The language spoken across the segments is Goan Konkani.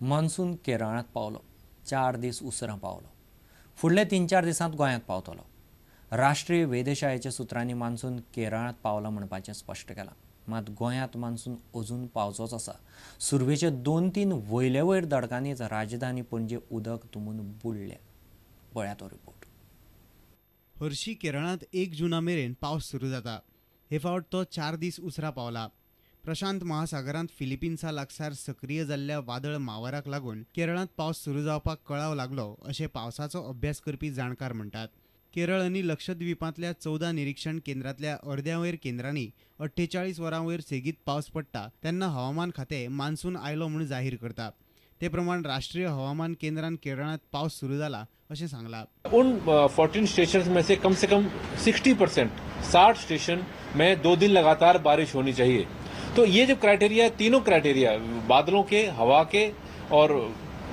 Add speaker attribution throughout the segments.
Speaker 1: मान्सून केरळांत पावलो, 4 दीस उसरां पावलो. फुडले 3-4 दिसांत गोंयांत पावतलो. राष्ट्रीय वेधशाळेच्या सुत्रांनी मान्सून केरळांत पावला म्हणपाचें स्पश्ट केलां. मात गोंयांत मान्सून अजून पावचोच आसा. सुरवेचे 2-3 वयले वयर दडकांनीच राजधानी पणजे उदक तुंबून बुडल्या. पळयात तो रिपोर्ट.
Speaker 2: हरशी केरळांत 1 जूना मेरेन पावस सुरू जाता. हे फावट तो 4 दीस उसरा पावला. प्रशांत महासागरांत फिलिपिन्सा लागसार सक्रीय जाल्ल्या वादळ मावराक लागून केरळांत पावस सुरू जावपाक कळाव लागलो अशें पावसाचो अभ्यास करपी जाणकार म्हणटात. केरळ आनी लक्षद्वीपांतल्या 14 निरीक्षण केंद्रांतल्या अर्द्या वयर केंद्रांनी 48 वरां वयर सेगीत पावस पडटा तेन्ना हवामान खातें मान्सून आयलो म्हूण जाहीर करता. ते प्रमाण राष्ट्रीय हवामान केंद्रान केरळांत पावस सुरू जाला अशें सांगलां.
Speaker 3: उन 14 स्टेशन में से कम 60% 60 स्टेशन में 2 दिन लगातार बारिश होनी चाहिए. तो ये जो क्राइटेरिया, तीनों क्राइटेरिया बादलों के, हवा के और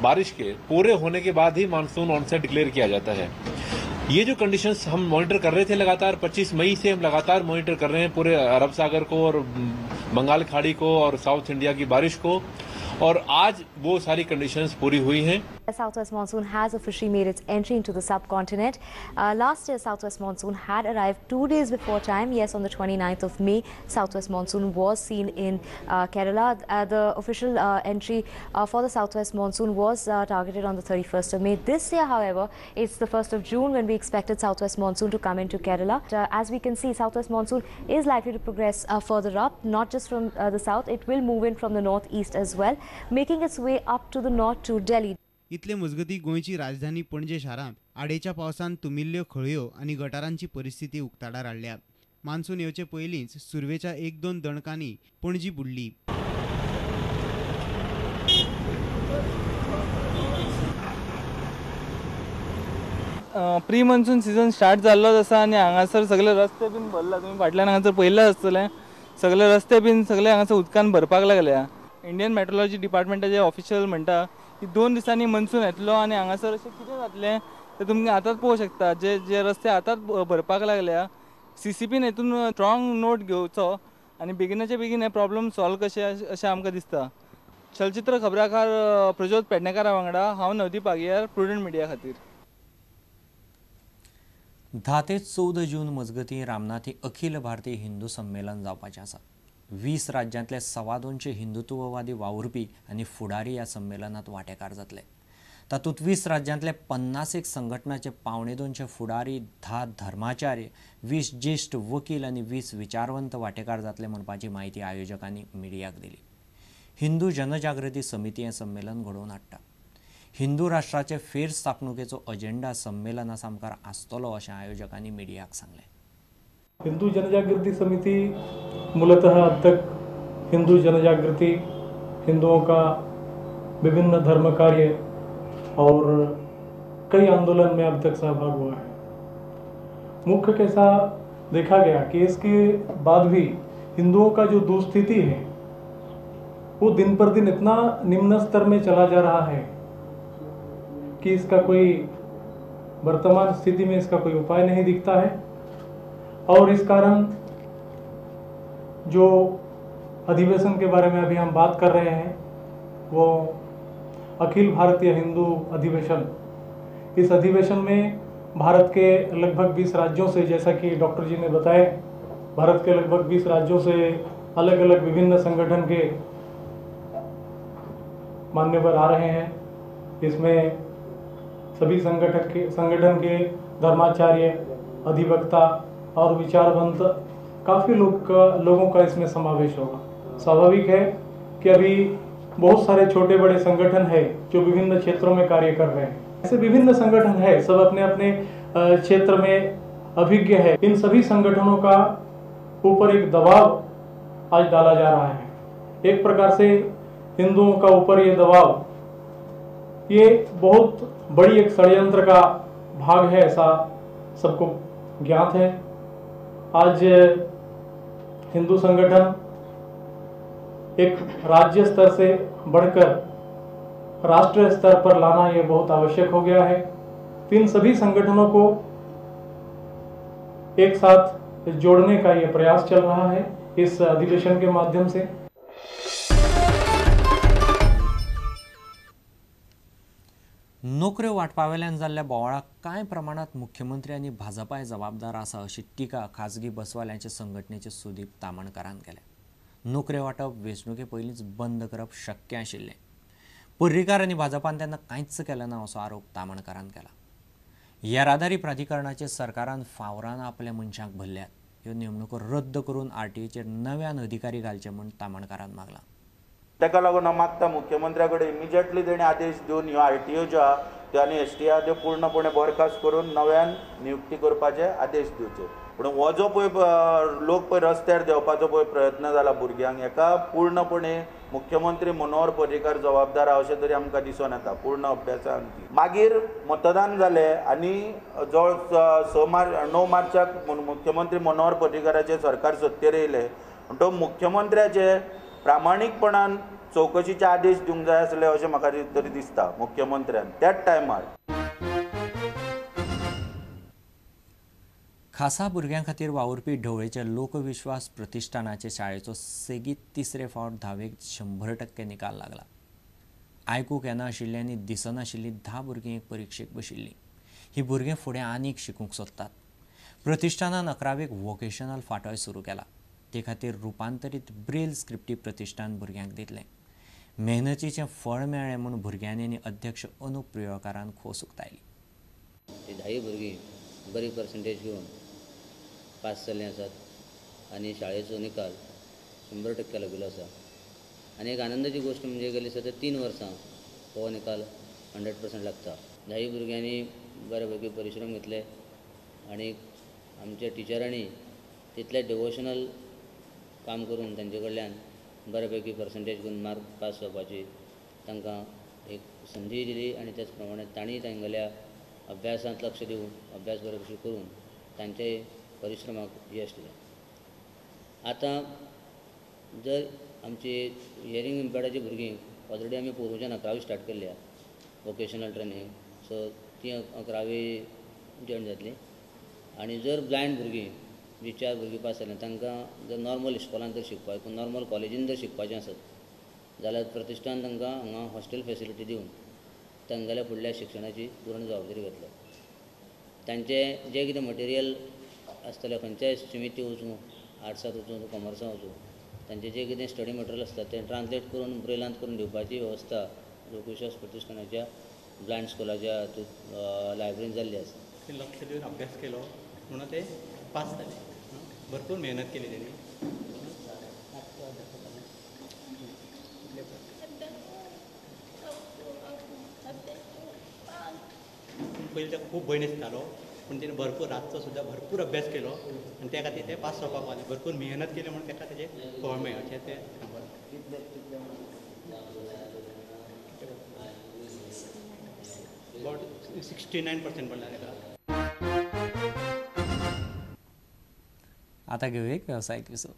Speaker 3: बारिश के पूरे होने के बाद ही मानसून ऑनसेट डिक्लेयर किया जाता है. ये जो कंडीशंस हम मॉनिटर कर रहे थे लगातार 25 मई से हम लगातार मॉनिटर कर रहे हैं पूरे अरब सागर को और बंगाल खाड़ी को और साउथ इंडिया की बारिश को, और आज वो सारी कंडीशंस पूरी हुई हैं.
Speaker 4: The southwest monsoon has officially made its entry into the subcontinent. Last year, southwest monsoon had arrived 2 days before time. Yes, on the 29th of May, southwest monsoon was seen in Kerala. The official entry for the southwest monsoon was targeted on the 31st of May. This year, however, it's the 1st of June when we expected southwest monsoon to come into Kerala. As we can see, southwest monsoon is likely to progress further up, not just from the south. It will move in from the northeast as well, making its way up to the north to Delhi.
Speaker 2: इतले मजगती गोंयची राजधानी पणजे शारांत आडेच्या पावसान तुमिल्ल्यो खळयो आनी गटारांची परिस्थिती उक्ताडार हाडल्या. मान्सून येवचे पयलींच सुरवेच्या 1-2 दणकांनी पणजी बुडली.
Speaker 5: प्री मान्सून सिजन स्टार्ट जाल्लोच आसा आनी हांगासर सगळे रस्ते बीन भरला. तुमी फाटल्यान हांगासर पळयल्ले आसतले, सगळे रस्ते बीन सगळे हांगासर उदकान भरपाक लागल्या. इंडियन मेट्रोलॉजी डिपार्टमेंटाचे ऑफिशियल म्हणटा की 2 दिसांनी मन्सून येतलो आनी हांगासर अशें कितें जातलें तें तुमकां आतांच पळोवंक शकता. जे जे रस्ते आतांच भरपाक लागल्या, सीसीपीन हेतून स्ट्रॉंग नोट घेवचो आनी बेगिनाचे बेगीन हे प्रॉब्लम सॉल्व कशें अशें आमकां दिसता. चलचित्र खबराकार प्रज्योत पेडणेकारा वांगडा हांव नवदीप आगियार, प्रुडंट मिडिया खातीर.
Speaker 1: 10 ते 14 जून मजगतीं रामनाथी अखिल भारतीय हिंदू संमेलन जावपाचें आसा. 20 राज्यांतले 225 हिंदुत्ववादी वावुरपी आनी फुडारी ह्या संमेलनात वांटेकार जातले. तातूंत 20 राज्यांतले 50 संघटनाचे 175 फुडारी, 10 धर्माचार्य, 20 ज्येश्ठ वकील आनी 20 विचारवंत वांटेकार जातले म्हणपाची म्हायती आयोजकांनी मिडियाक दिली. हिंदू जनजागृती समिती हें संमेलन घडोवन हाडटा. हिंदू राष्ट्राचे फेरस्थापणुकेचो अजेंडा संमेलना सामकार आसतलो अशें आयोजकांनी मिडियाक सांगलें.
Speaker 6: हिंदू जनजागृति समिति मूलतः अब तक हिंदू जनजागृति, हिंदुओं का विभिन्न धर्म कार्य और कई आंदोलन में अब तक सहभाग हुआ है. मुख्य कैसा देखा गया कि इसके बाद भी हिंदुओं का जो दुस्थिति है वो दिन पर दिन इतना निम्न स्तर में चला जा रहा है कि इसका कोई वर्तमान स्थिति में इसका कोई उपाय नहीं दिखता है. और इस कारण जो अधिवेशन के बारे में अभी हम बात कर रहे हैं वो अखिल भारतीय हिंदू अधिवेशन, इस अधिवेशन में भारत के लगभग 20 राज्यों से, जैसा कि डॉक्टर जी ने बताया, भारत के लगभग 20 राज्यों से अलग अलग विभिन्न संगठन के मान्यवर आ रहे हैं. इसमें सभी संगठन के धर्माचार्य, अधिवक्ता और विचारवंत काफ़ी लोगों का इसमें समावेश होगा. स्वाभाविक है कि अभी बहुत सारे छोटे बड़े संगठन हैं जो विभिन्न क्षेत्रों में कार्य कर रहे हैं. ऐसे विभिन्न संगठन हैं, सब अपने अपने क्षेत्र में अभिज्ञ है. इन सभी संगठनों का ऊपर एक दबाव आज डाला जा रहा है. एक प्रकार से हिंदुओं का ऊपर ये दबाव, ये बहुत बड़ी एक षड्यंत्र का भाग है, ऐसा सबको ज्ञात है. आज हिंदू संगठन एक राज्य स्तर से बढ़कर राष्ट्रीय स्तर पर लाना ये बहुत आवश्यक हो गया है. इन सभी संगठनों को एक साथ जोड़ने का ये प्रयास चल रहा है इस अधिवेशन के माध्यम से।
Speaker 1: नोकऱ्यो वांटपावेल्यान जाल्ल्या बोवाळाक कांय प्रमाणात मुख्यमंत्री आनी भाजपाय जबाबदार आसा अशी टिका खाजगी बसवाल्यांचे संघटनेचे सुदीप तामणकारान केल्या. नोकऱ्यो वांटप वेंचणुके पयलींच बंद करप शक्य आशिल्लें. पर्रीकार आनी भाजपान तेन्ना कांयच केलें ना असो आरोप तामणकारान केला. येरादारी प्राधिकरणाचे सरकारान फावरान आपल्या मनशांक भरल्यात. ह्यो नेमणुको रद्द करून आरटीएचेर नव्यान अधिकारी घालचे म्हूण तामणकारान मागलां.
Speaker 7: ताका लागून हांव मागता मुख्यमंत्र्या कडेन इमिजिएटली तेणी आदेश दिवन ह्यो आरटीओ ज्यो आहा त्यो आनी एसटी आहा त्यो पूर्णपणे बरखास्त करून नव्यान नियुक्ती करपाचे आदेश दिवचे. पूण हो जो पळय लोक पळय रस्त्यार देंवपाचो पळय प्रयत्न जाला भुरग्यांक, हेका पूर्णपणे मुख्यमंत्री मनोहर पर्रीकार जबाबदार आहा अशें तरी आमकां दिसून येता पूर्ण अभ्यासा अंती. मागीर मतदान जालें आनी जवळ 9 मार्चाक मुख्यमंत्री मनोहर पर्रीकाराचें सरकार सत्तेर येयलें. म्हणटकच मुख्यमंत्र्याचे प्रामाणीकपणान चवकशीचे आदेश दिवंक जाय आसले अशें म्हाका तरी दिसता मुख्यमंत्र्यान त्याच टायमार.
Speaker 1: खासा भुरग्यां खातीर वावुरपी ढवळेच्या लोकविश्वास प्रतिष्ठानाचे शाळेचो सेगीत तिसरे फावट धावेक 100% निकाल लागला. आयकूंक येनाशिल्ली आनी दिसनाशिल्ली 10 भुरगीं एक परिक्षेक बशिल्लीं. ही भुरगीं फुडें आनीक शिकूंक सोदतात. प्रतिष्ठानान 11वेक वोकेशनल फांटोय सुरू केला. ते खातीर रुपांतरीत ब्रेल स्क्रिप्टी प्रतिष्ठान भुरग्यांक दितलें. मेहनतीचें फळ मेळ्ळें म्हूण भुरग्यांनी आनी अध्यक्ष अनुप प्रियोळकारान खोस उक्तायली.
Speaker 8: 10 भुरगीं बरी पर्संटेज घेवन पास जाल्लीं आसात आनी शाळेचो निकाल 100% लागिल्लो आसा. आनी एक आनंदाची गोश्ट म्हणजे गेली सतत 3 वर्सां हो निकाल 100% लागता. 10 भुरग्यांनी बरे पैकी परिश्रम घेतले आनी आमच्या टिचरांनी तितले डिवोशनल काम करून तांचे कडल्यान बऱ्यापैकी पर्संटेज घेवन मार्क पास जावपाची तांकां एक संदी दिली आनी त्याच प्रमाणे तांणी तांगेल्या अभ्यासांत लक्ष दिवन अभ्यास बरे भशेन करून तांचे परिश्रमाक यश दिलें. आतां जर आमची हियरींग इम्पेयर्डाची भुरगीं ऑलरेडी आमी पोरूंच्यान 11वी स्टार्ट केल्ली आहा वोकेशनल ट्रेनींग, सो ती 11वी जॉयन जातली. आनी जर ब्लायंड भुरगीं जी 4 भुरगीं पास जालीं तांकां जर नॉर्मल इस्कॉलान जर शिकपाक नॉर्मल कॉलेजीन जर शिकपाचें आसत जाल्यार प्रतिष्ठान तांकां हांगा हॉस्टेल फेसिलिटी दिवन तांगेल्या फुडल्या शिक्षणाची पूर्ण जबाबदारी घेतलो. तांचें जें कितें मटेरियल आसतलें खंयच्याय स्ट्रिमींत ती वचूं, आर्ट्सांत वचूं, कॉमर्सांत वचूं, तांचें जें कितें स्टडी मटेरियल आसता तें ट्रान्सलेट करून ब्रेलांत करून दिवपाची वेवस्था लोकविश्वास प्रतिष्ठानाच्या ब्लायंड स्कुलाच्या हातूंत लायब्ररीन जाल्ली आसा.
Speaker 9: लक्ष दिवन अभ्यास केलो म्हणून ते पास जाले. भरपूर मेहनत केली तेणी. पयलीं ताका खूब भंय दिसतालो पूण तेणें भरपूर रातचो सुद्दां भरपूर अभ्यास केलो आनी त्या खातीर ते पास जावपाक पावले. भरपूर मेहनत केली म्हणून ताका तेजें फळ मेळ्ळें अशें तें सांगपाक. अबावट 69% पडला ताका.
Speaker 1: आता घेऊ एक व्यावसायिक विसव.